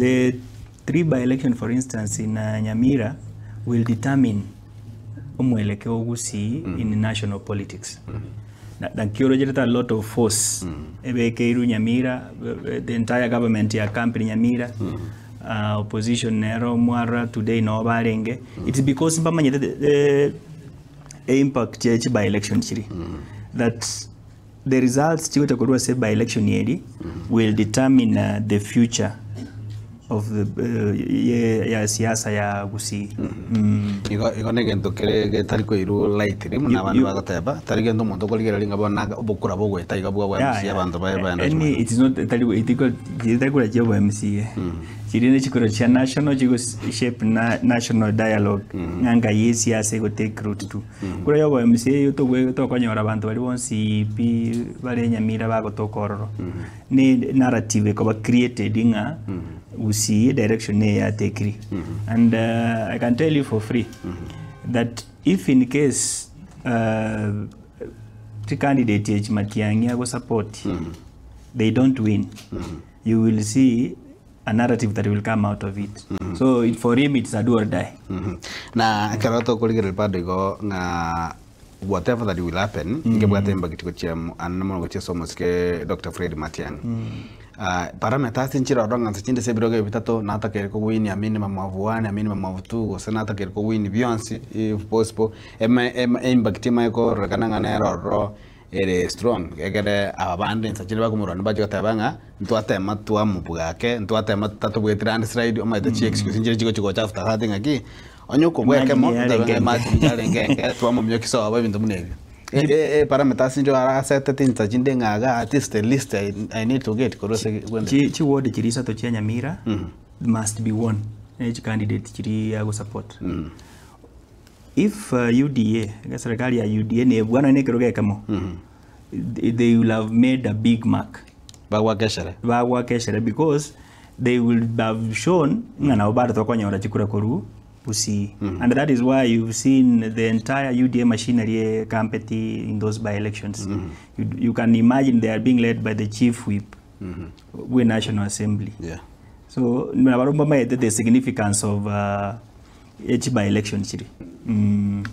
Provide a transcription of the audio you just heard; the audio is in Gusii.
The 3 by election for instance in Nyamira will determine omwelekeo o Gusii in national politics. Na- Naki orocherete a lot of force ebekeirwe Nyamira, the entire government ya company Nyamira, opposition nero mwarora today noo barenge. It's because mbamanyete the, the impact ya chi by election chiri that the results chigocha korwa ase by election eri will determine the future of the ye ya siasa ya Gusii. Igo igo negento kere getari koirwa lightly buna abande bagoteba, tari gento omonto okorigereria ng'a bono aka obokura bogoeta iga bwa Yeah, MC abanto baye baende Any, gochimanya. it is not tari itiko tari kura chia obo MCA. Chiria ne chikura chia national chigo shape na national dialogue ng'a ngai esiasa ego take root to. Kura ya obo MCA eyio togwe tokonyora abanto baria bonsi pi bare Nyamira bagotoka ororo. Ne narrative ekoba created ng'a Gusii direction neye yatekiri. And I can tell you for free that if in case chicandidate echi Matiang'i ago support they don't win you will see a narrative that will come out of it. So it, for him it's a do or die. Na ekero tokorigereria bado igo ng'a whatever that will happen nkebwate embagiti gochia anene mono gochia ase omosike Doctor Fred Matiang'i. Ah, parameters nchire ororo ng'a nse chinde ase ebirogo ebi bitato natakeire kowin a minimum of one, a minimum of two gose natakeire kowin bionsi if possible eme eme embagiti emanye kororekana ng'a nere ororo ere strong egere aba bande nsa chinde bakomorwania mbache goteba ng'a ntwatema twamobua ake, ntwatema tatobweti landslide omanyete chi excuse nchire chigochi gocha after that ng'aki, onye okobua Imagine ekemo yarenge otebe ng'a enke. imagine yarenge enke twamomiokia sobo ebinto buna ebio. E- e- parameters nchire arasetete nsa chinde ng'a iga at least the least I, I need to get korwa ase gwende. Chi chiward chiria isato chia Nyamira must be won ne chicandidate chiria agosupport. If UDA, serikali ya UDA nebua nonya na ekerogo ekemo, they will have made a big mark. Bagwaka eshere. Bagwaka eshere because they will have shown ng'a nabo bare tokonyora chikura korwa Gusii. And that is why you've seen the entire UDA machinery ekampeti in those by elections. You, you can imagine they are being led by the chief whip bwe National Assembly. Yeah. So nabarobwo mbamaete the significance of uh, echi by election chiri. Mm.